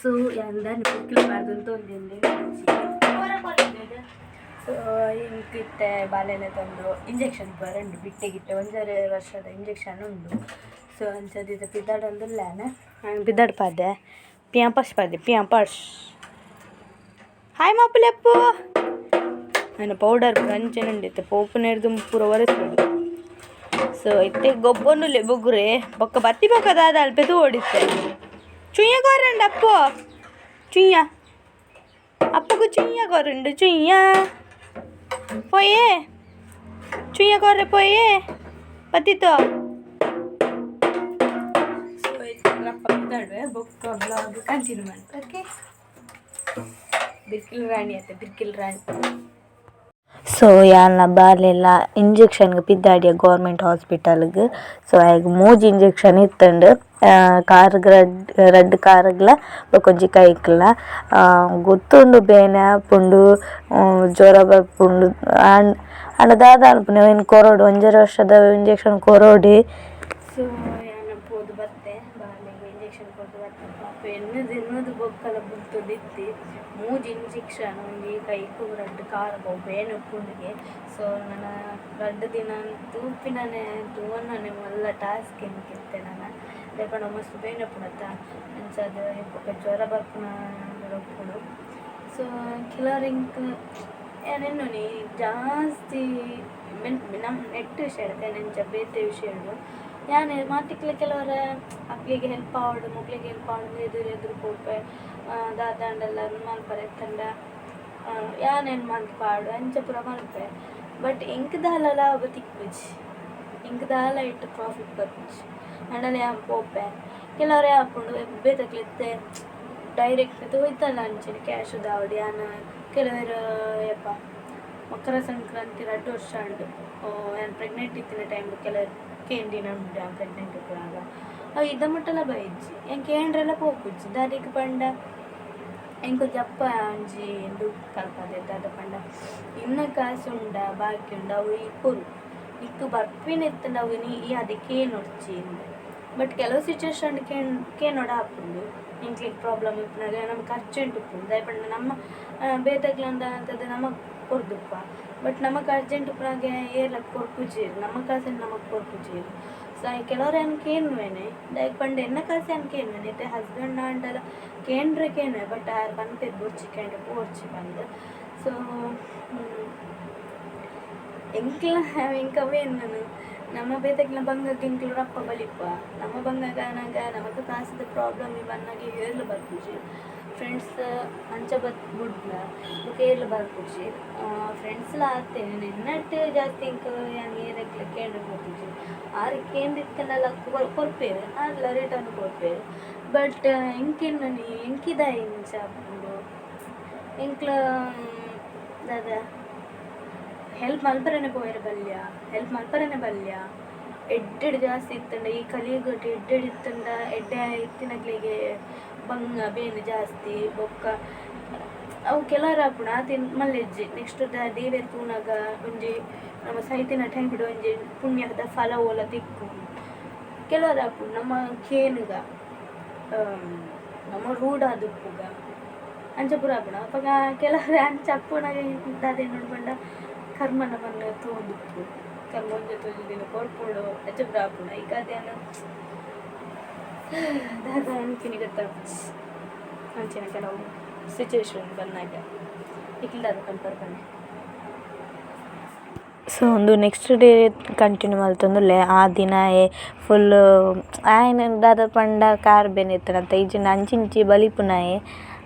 ಸೊ ಯಾನ್ ಪಿಕ್ಲು ಪಾಡ್ದು ಒಂಜಿ. ಸೊ ಎಂಕ್ ಇತ್ತೆ ಬಾಲೆನೆ ತಂದು ಇಂಜೆಕ್ಷನ್ ಬರಂಡು ಬಿಟ್ಟೆ ಗಿಟ್ಟೆ 1.5 ವರ್ಷದ ಇಂಜೆಕ್ಷನ್ ಉಂಡು. ಸೊ ಅಂಚಾದ್ ಇತ್ತೆ ಪಿದಾಡೊಂದುಲ್ಲೆ. ಯಾನ್ ಪಿದಾಡ್ಪಾದೆ, ಪ್ಯಾಂಪರ್ಸ್ ಪಾಡ್ದೆ, ಪ್ಯಾಂಪರ್ಸ್. ಹಾಯ್ ಮಾಪುಲೆಪ್ಪು. ನನ್ನ ಪೌಡರ್ ಪೂರ ಅಂಚನೆ ಉಂಡು. ಇತ್ತೆ ಪೋಪುನೆರ್ದ್ ಪೂರ ಒರೆಸೊಡು. ಸೊ ಇತ್ತೆ ಗೊಬ್ಬೊಂದುಲ್ಲೆ ಬುಗುರೆ. ಬೊಕ್ಕ ಬತ್ತಿ ಬೊಕ್ಕ ದಾದ ಅಲ್ಪ ತೂವೊಡಿತ್ತೆ. ಚುಯ್ಯ ಕೊರಂಡು ಅಪ್ಪು, ಚುಯ್ಯ ಅಪ್ಪುಗು ಚುಯ್ಯ ಕೊರುಂಡು. ಚುಯ್ಯ ಪೋಯೆ, ಚುಯ್ಯ ಕೊರ್ರೆ ಪೋಯೆ ಬತ್ತಿತ್ತೋ. ಸೊ ಇತ್ತೆ ರಪ್ಪ ಪಿದಾಡುವೆ, ಬೊಕ್ಕ ವ್ಲಾಗ್ ಕಂಟಿನ್ಯೂ ಮಲ್ಪೆ. ಓಕೆ, ಬಿರ್ಕಿಲ್ ರಾಣಿ ಅತ್ತೆ, ಬಿರ್ಕಿಲ್ ರಾಣಿ. ಸೊ ಯಾನ್ನ ಬಾಲೆಲ ಇಂಜೆಕ್ಷನ್ಗೆ ಪಿದಾಡಿಯ ಗೌರ್ಮೆಂಟ್ ಹಾಸ್ಪಿಟಲ್ಗೆ. ಸೊ ಆಯ್ಗ್ ಮೂಜಿ ಇಂಜೆಕ್ಷನ್ ಇತ್ತುಂಡು, ಕಾರ್ಗ್ ರಡ್ಡ್, ರಡ್ಡ್ ಕಾರ್ಗ್ಲ ಬೊಕೊಂಜಿ ಕೈಕ್ಲ. ಗೊತ್ತುಂಡು ಬೇನೆ ಆಪುಂಡು, ಜ್ವರ ಬರ್ಪುಂಡು. ಆಂಡ ಆಂಡ ದಾದ ಮನ್ಪುನೆ, ಅವೆನ್ ಕೊರೊಡು, 1.5 ವರ್ಷದ ಇಂಜೆಕ್ಷನ್ ಕೊರೊಡೆ. ಸೊ ಯಾನ್ ಪೋದು ಬತ್ತೆ, ಬಾಲೆಗ್ ಇಂಜೆಕ್ಷನ್ ಕೊರ್ದು ಬತ್ತೆ. ಪಾಪ ಎನ್ನುದು ಎನ್ನುದು ಬೊಕ್ಕಲ ಬುಲ್ತೊಂದಿತ್ತಿ. ಮೂಜಿ ಇಂಜೆಕ್ಷನ್, ಒಂಜಿ ಕೈಕು, ರಡ್ಡ್ ಕಾರ್ಗ್, ಅವು ಬೇನೆ ಉಪ್ಪುಂಡುಗೆ. ಸೊ ನನ 2 ದಿನ ತೂಪಿನನೆ ತೂವೊನ್ನನೆ ಮಲ್ಲ ಟಾಸ್ಕ್ ಎಂಕಿತ್ತೆ ನನ. ದಾಯೆ ಪಂಡ ಮಸ್ತ್ ಬೇನೆ ಉಪ್ಪುಂಡತ್ತ, ಅಂಚಾದ್. ಬೊಕ್ಕ ಜ್ವರ ಬರ್ಪುನ ಉಪ್ಪುಂಡು. ಸೊ ಕೆಲವರ್ ಎಂಕ್ ಯಾನ್ ಎನ್ನುನಿ ಜಾಸ್ತಿ ನಮ್ಮ ನೆಟ್ ವಿಷಯ ಇರುತ್ತೆ, ಅಂಚ ಬೇತೆ ವಿಷಯಡು ಯಾನ್ ಮಾತಿಕ್ಲೆ ಕೆಲವರ ಅಕ್ಲೆಗ್ ಹೆಲ್ಪ್ ಆವಡ್, ಮೊಕ್ಲೆಗ್ ಹೆಲ್ಪ್ ಆವಡ್, ಎದುರು ಎದುರು ಪೋಪೆ. ದಾದಾಂಡಲ ಮಲ್ಪರೆ ಇತ್ತಂಡ ಯಾನೇನು ಮಲ್ತ್ ಪಾಡು, ಅಂಚ ಪೂರ ಮಲ್ಪೆ. ಬಟ್ ಎಂಕ್ ದಾಲ ಲಾಭ ತಿಕ್ಕುಜಿ, ಎಂಕ್ ದಾಲ ಇಟ್ಟು ಪ್ರಾಫಿಟ್ ಬರ್ಪುಜಿ. ಆಂಡಲ ಯಾನ್ ಪೋಪೆ. ಕೆಲವರೇ ಆಪುಂಡು, ಬೇತೆಕ್ಲು ಇತ್ತೆ ಡೈರೆಕ್ಟ್ ತೋಯ್ತಲ್ಲ ಅಂಚನೆ ಕ್ಯಾಶ್ ದಾವಡ್. ಯಾನ್ ಕೆಲವರು ಯಪ್ಪ ಮಕರ ಸಂಕ್ರಾಂತಿ 2 ವರ್ಷ ಉಂಡು, ಯಾನ್ ಪ್ರೆಗ್ನೆಂಟ್ ಇತ್ತಿನ ಟೈಮ್ ಕೆಲವರು ಕೇಂಡಿನ ಉಂಡು. ಯಾನ್ ಪ್ರೆಗ್ನೆಂಟ್ ಉಪ್ಪುನಗ ಅವು ಇದ ಮುಟ್ಟಲ ಬೈಜಿ. ಯಾನ್ ಕೇಂಡ್ರೆಲ್ಲ ಪೋಪುಜಿ. ದಾದೆಗ್ ಪಂಡ ಎಂಕೊಂಜಿ ಅಪ್ಪ ಒಂಜಿ ಉಂದು ಕಲ್ಪದೆ. ದಾದ ಪಂಡ ಇನ್ನ ಕಾಸು ಉಂಡ ಬಾಕಿ ಉಂಡು, ಅವು ಈ ಕೊರು, ನಿಕ್ಕ್ ಬರ್ಪಿನ ಇತ್ತಂಡ ಅವು ನೀ ಈ ಅದೇ ಕೇನೊಡ್ಚಿ. ಬಟ್ ಕೆಲವು ಸಿಚುವೇಶನ್ ಕೇನೋಡ ಆಪುಂಡು. ಎಂಕ್ಲೆಗ್ ಪ್ರಾಬ್ಲಮ್ ಇಪ್ಪುನಗ ನಮಕ್ ಅರ್ಜೆಂಟ್ ಉಪ್ಪುಂಡು. ದಾಯೆ ಪಂಡ ನಮ್ಮ ಬೇತೆಗ್ಲಂದ ಅಂತದ್ ನಮಕ್ ಕೊರ್ದುಪ್ಪ. ಬಟ್ ನಮಕ್ ಅರ್ಜೆಂಟ್ ಉಪ್ಪುನಗ ಏರ್ಲ ಕೊರ್ಪುಜೆರ್, ನಮ್ಮ ಕಾಸನ್ನು ನಮಕ್ ಕೊರ್ಪುಜೆರ್. ಸೊ ಕೆಲವ್ರು ಯಾನ್ ಕೇನುವೆನೆ. ದಾಯೆಗ್ ಪಂಡ ಎನ್ನ ಕಾಸು ಯಾನ್ ಕೇನುವೆನೆ. ಇತ್ತೆ ಹಸ್ಬೆಂಡ್ ಆಂಡಲ ಕೇಂಡ್ರೆ ಕೇನುವೆ. ಬಟ್ ಆರ್ ಪನ್ಪೆರ್ ಬೊರ್ಚಿ, ಕೇಂಡ್ರೆ ಪೋರ್ಚಿ ಪಂದ್. ಸೊ ಎಂಕ್ಲ ಎಂಕ್ ಅವೇ ಎನ್ನನು, ನಮ್ಮ ಬೇತೆಕ್ಲ ಬಂಗಕ್ಕೆ ಎಂಕ್ಲು ರಪ್ಪ ಬಲಿಪ. ನಮ್ಮ ಬಂಗಗ ಆನಗ ನಮಕ್ ಕಾಸುದ ಪ್ರಾಬ್ಲಮ್ ಬನ್ನಗ ಏರ್ಲ ಬರ್ಪುಜಿ. ಫ್ರೆಂಡ್ಸ್ ಅಂಚ ಬತ್ ಬುಡ್ಲ ಬೊಕ ಏರ್ಲ ಬರ್ಪುಜಿ. ಫ್ರೆಂಡ್ಸ್ಲ ಆತೆ ಎನ್ನಟ್ ಜಾಸ್ತಿ ಎಂಕ್ ಯಾನ್ ಏರೆಗ್ಲ ಕೇಂಡ್ರೆ ಪೋಪುಜಿ. ಆರ್ ಕೇಂದಿತ್ತಂಡಲ ಕೊರ್ಪೆರ್, ಆರ್ಲ ರಿಟರ್ನ್ ಕೊರ್ಪೆರ್. ಬಟ್ ಎಂಕ್ ಎನ್ನನಿ, ಎಂಕಿದಾಯೆ ಇಂಚ ಆಪುಂಡು, ಎಂಕ್ಲ ದಾದ ಹೆಲ್ಪ್ ಮಲ್ಪರೆನೆ ಪೋಯೆರೆ ಬಲ್ಲಿಯ, ಹೆಲ್ಪ್ ಮಲ್ಪರೆನೆ ಬಲ್ಲಿಯ. ಎಡ್ಡೆಡ್ ಜಾಸ್ತಿ ಇತ್ತಂಡ, ಈ ಕಲಿಯುಗಟ್ ಎಡ್ಡೆಡ್ ಇತ್ತಂಡ ಎಡ್ಡೆ ಇತ್ತಿನಕ್ಲೆಗೆ ಬಂಗ ಬೇನೆ ಜಾಸ್ತಿ. ಬೊಕ್ಕ ಅವು ಕೆಲವರ ಆಪುಂಡು ಆತೆ ಮಲ್ಲೆಜ್ಜಿ. ನೆಕ್ಸ್ಟ್ ದೇವೆರ್ ತೂನಗ ಒಂಜಿ ನಮ್ಮ ಸೈತಿನ ಟೈಮ್ಡ್ ಒಂಜಿ ಪುಣ್ಯದ ಫಲ ಓಲ ತಿಕ್ಕು. ಕೆಲವರ ಆಪುಂಡು ನಮ್ಮ ಕೇನುಗ, ನಮ್ಮ ರೂಢಾದುಪ್ಪುಗ, ಅಂಚ ಪೂರ ಆಪುಂಡು. ಅಪಗ ಕೆಲವರು ಅಂಚ ಅಪ್ಪುನಗ ದಾದ ಎನ್ನೊಡು ಪಂಡ ಕರ್ಮ ನಮನ್ ತೂವೊಂದುಪ್ಪು, ಕರ್ಮ ಒಂಜಿ ತೋಜಿ ದಿನ ಕೊರ್ಪುಂಡು, ಅಂಚ ಪೂರ ಆಪುಂಡು. ಐಕಾದ್ ಯಾನ್ ದಾದ ಅನ್ಪಿನಿ ಗೊತ್ತಾಪುಜಿ. ಅಂಚಿನ ಕೆಲವು ಸಿಚುವೇಶನ್ ಬನ್ನಗ ನಿಕ್ಲ್ ದಾದ ಪನ್ಪರ್ ಪನ್ನೆ. ಸೊ ಉಂದು next day continue ಮಲ್ತೊಂದುಲ್ಲೆ. ಆ ದಿನ ಫುಲ್ ಆಯೆ ದಾದ ಪಂಡ ಕಾರ್ ಬೇನೆ ಇತ್ತುಂಡತ್ತ, ಇಜ್ಜಿಂಡ ಅಂಚಿ ಇಂಚಿ ಬಲಿಪುನಾಯೆ.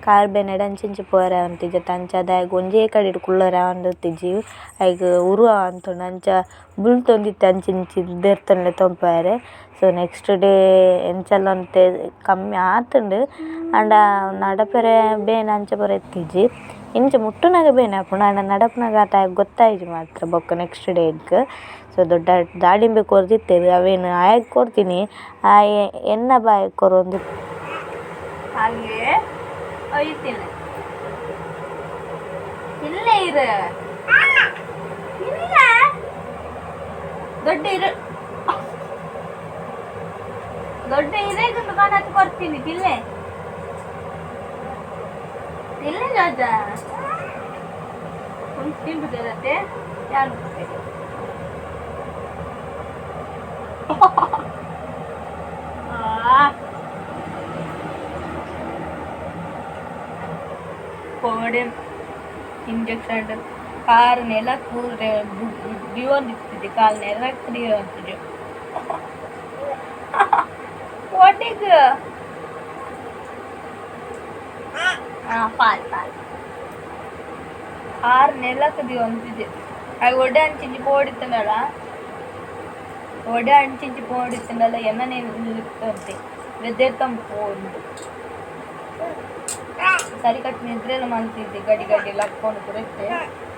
ಕಾರ್ ಬೇನೆಡ್ ಅಂಚಿ ಇಂಚಿ ಪೋಯೆರೆ ಆವೊಂದಿಜ್ಜತ್ತ, ಅಂಚಾದ್ ಆಯಗ್ ಒಂಜೇ ಕಡೆಟ್ ಕುಲ್ಲರೆ ಆವೊಂದಿತ್ತಿಜಿ. ಆಯಗ್ ಉರು ಆವೊಂದುಂಡು, ಅಂಚ ಬುಲ್ತೊಂದಿತ್ತೆ ಅಂಚಿ ಇಂಚಿ ದೆರ್ತೊನ್ಲೆ ಪೋಯೆರೆ. So next day ಎಂಚಲ ಒಂತೆ ಕಮ್ಮಿ ಆತುಂಡು. ಆಂಡ ನಡಪೆರೆ ಬೇನೆ ಅಂಚ ಪೂರ ಇತ್ತಿಜಿ. ಇಂಚ ಮುಟ್ಟುನಗ ಬೇನೆ ಆಪುಂಡು, ಆಂಡ ನಡಪುನಗ ಆತ್ ಆಯಗ್ ಗೊತ್ತಾಯಿಜಿ ಮಾತ್ರ. ಬೊಕ್ಕ ನೆಕ್ಸ್ಟ್ ಡೇಗ್ ಸೊ ದೊಡ್ಡ ದಾಳಿಂಬೆ ಕೊರ್ದಿತ್ತೆರ್, ಅವೆನ್ ಆಯಗ್ ಕೊರ್ತಿನಿ, ಆಯೆ ಎನ್ನ ಬಾಯಿಗ್ ಕೊರೊಂದು. ಹಾಗೆ ಒಯ್ತಿಲ್ಲ ಇಲ್ಲ ಇರು, ಇಲ್ಲ ದೊಡ್ಡ ಇರು, ದೊಡ್ಡ ಇರೇಗೊಂದು ಕಣಕ್ ಕೊಡ್ತೀನಿ. ತಿಲ್ಲೆ. ಇಲ್ಲ ರಾಜಾ ತಿಂಬುದಿರತ್ತೆ ಯಾರು. ಕೋಡೆ ಇಂಜೆಕ್ಷನ್ ಕಾರ್ ನೆಲ ಕೂದ್ರೆ ದಿವೊಂದಿತ್ತಿದೆ, ಕಾಲು ನೆಲಕ್ಕೆ ದಿವೊಂತಿದೆ. ಕೋಟೆಗ್ ಪಾಲ್ ಪಾಲ್ ಕಾರ್ ನೆಲಕ್ಕೆ ದಿವೊಂತಿದೆ. ಅವು ಒಡೆ ಅಂಚಿಂಚಿ ಪೋಡಿತ್ತಂಡಲ, ಒಡೆ ಅಂಚಿಂಚಿ ಪೋಡಿತ್ತಂಡಲ ಎನ್ನನೆ ಅಂತೆ ವೆದ್ದೇರ್ತಂಬ ಪೋಂಡು ಸರಿ ಕಟ್ ನಿದ್ರೆಲ್ಲ ಮಲ್ತಿದ್ದೆ, ಗಡಿ ಗಡಿ ಲಕ್ಕೊಂಡು ಪೂರ.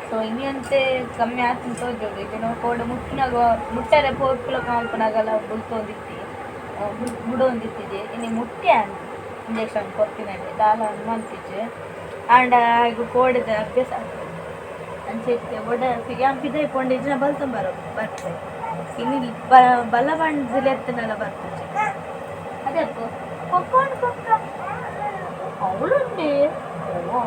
ಸೊ ಇನ್ನಂತೆ ಕಮ್ಮಿ ಆತಂತ ತೋಜೋಡು. ಈಗ ನಾವು ಕೋಡೆ ಮುಟ್ಟಿನಾಗ ಮುಟ್ಟರೆ ಪೋಪುಲಕ ಮಲ್ಪನಾಗಲ್ಲ ಬುಲ್ತೊಂದಿತ್ತಿ ಬುಡೊಂದಿತ್ತಿದೆ. ಇನ್ನು ಮುಟ್ಟಿ ಇಂಜೆಕ್ಷನ್ ಕೊರ್ತಿನಲ್ಲಿ ದಾಲ ಮಲ್ತಿಜ್ಜೆ. ಆಂಡ ಈಗ ಕೋಡೆದ ಅಭ್ಯಾಸ ಆಗ್ತದೆ ಅಂಚೆ ಒಡೆ ಯಾನ್ ಪಿದಯಿ ಪೋಂಡ ಇಜ್ಜಿನ ಬಲ್ತೊಂಬರ ಬರ್ಪೆ. ಇನ್ನು ಬಲ ಬಂಡ್ದು ಎತ್ತನೆಲ್ಲ ಬರ್ಪುಜಿ. ಅದೇ ಅಪ್ಪ ಕೊಕ್ಕೊಂಡು ಕೊಕ್ಕ ಅವಳುಂಡೆ. ಓ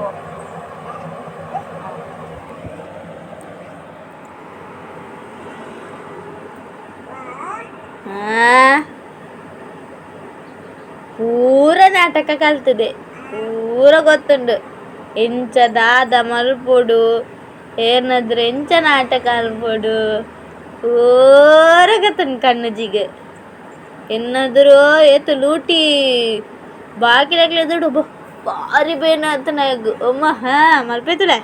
ಪೂರ ನಾಟಕ ಕಲ್ತದೆ, ಪೂರ ಗೊತ್ತುಂಡು. ಎಂಚ ದಾದ ಮಲ್ಪೊಡು, ಏನಾದ್ರು ಎಂಚ ನಾಟಕ ಅಲ್ಪೊಡು ಪೂರ ಗೊತ್ತುಂಡು ಕಣ್ಣುಜಿಗೆ. ಎನ್ನಾದರೂ ಏತು ಲೂಟಿ ಬಾಕಿದಾಗ್ಲೆ ದುಡ್ಡು ಬಾರಿ ಬೇನ ಅಂತ ಅಮ್ಮ. ಹಾ ಮಲ್ಪೆತುಲೆ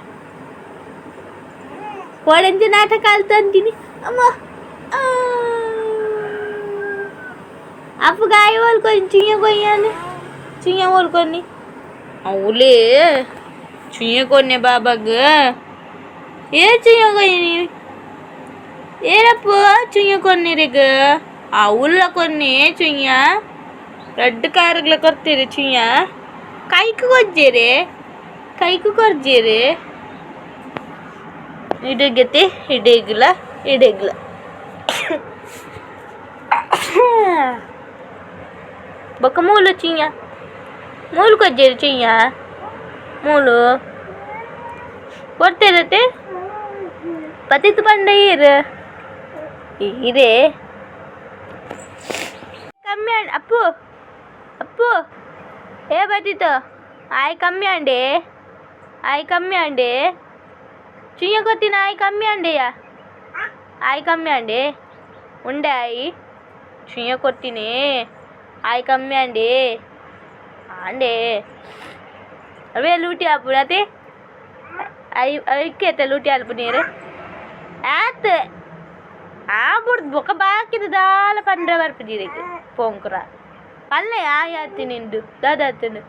ಕೋಡೆಂಚ ನಾಟಕ ಅಲ್ತಂತೀನಿ ಅಮ್ಮ. అప్పు గాయ వాళ్ళకొని చుయ్య కొయ్యాలి, చుయ్య వాళ్ళకొని అవులే చుయ్య కొన్నే బాబాగ్. ఏ చుయ్య కొయ్యని ఏరప్పు చుయ్య కొన్ని రిగ అవుల కొన్ని చుయ్య రెడ్ కారుగుల కొర్ತೀರಿ చుయ్య ಕೈಕು ಕೊಜ್ಜೇರಿ, ಕೈಕು ಕೊರ್ಜೇರಿ. ಇಡಗತೆ ಇಡೇಗ್ಲ ಇಡೇಗ್ಲ ಬೊಕ್ಕ ಮೂಲು ಚಿಯ್ಯ ಮೂಲು ಕೊಜ್ಜೇರಿ ಚಿಯ್ಯ ಮೂಲು ಕೊಡ್ತೇರತೆ ಪತಿತ್ ಪಂಡ ಈರು ಈರೇ ಕಮ್ಮಿ. ಅಪ್ಪು ಅಪ್ಪು ఏ బతితో ಆಯ್ ಕಮ್ಮಿ ಅಂಡೆ, ಆಯ್ ಕಮ್ಮಿ ಅಂಡೆ చుయ్య కొత్తిన ಆಯ್ ಕಮ್ಮಿ ಅಂಡೆಯ, ಆಯ್ ಕಮ್ಮಿ ಅಂಡೆ ఉండే ಆಯ್ చుయ్య కొట్టినే ಆಯ್ ಕಮ್ಮಿ ಅಂಡೆ ಅಂಡೆ ಅವೇ ಲೂಟಿ ಆಪುಡತೆ I ಐಕ್ಯತೆ ಲೂಟಿ ಆಲ್ಪು ನೀರು ಆತ್ ಆ ಬುಡ್ದು ಬೊಕ್ಕ ಬಾಕಿದ ದಾಲ ಪಂಡ್ರೆ ಬರ್ಪುಜೀರಿಗೆ ಪೋಂಕುರ ಪಲ್ಲೆ ಆಯಾತಿ ನಿಂದು ದಾದಾತನು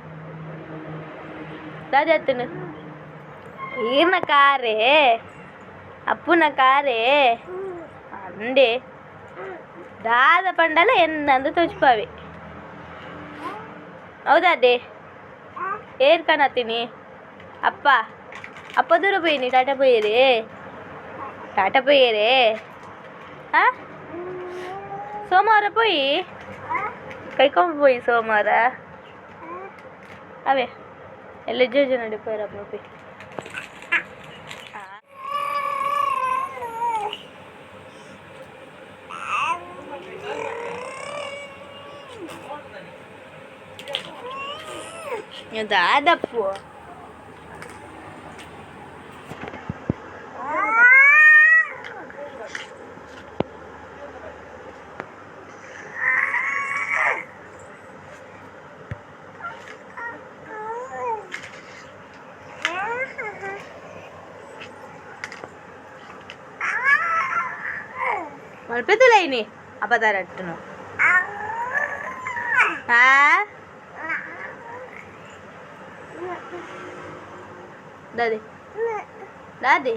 ದಾದಾತನು ಈರ್ನ ಕಾರೇ ಅಪ್ಪುನ ಕಾರೇ ಅಂಡೆ ದಾದ ಪಂಡಲ ಎನ್ನಂದು ತೋಚ್ಪಾವೆ. ಹೌದಾದೆ ಏರ್ ಕಣತೀನಿ ಅಪ್ಪ ಅಪ್ಪ ದೂರ ಪೋಯಿನಿ ಟಾಟಾ ಪೋಯೇರಿ, ಟಾಟಾ ಪೋಯೇರಿ. ಹಾಂ ಸೋಮವಾರ ಪೋಯಿ ಕೈಕೊಂಬ ಪೋಯಿ ಸೋಮವಾರ ಅವೇ ಎಲ್ಲ ಜೋಜ ನಡಿ ಪೋಯರಪ್ಪ ಪೋಯಿ. ದಾದಪ್ಪು ಮಲ್ಪೆತುಲೈನಿ ಅಪದಾರಟ್ಟುನು. ಆ ದಾದೆ ದಾದೆ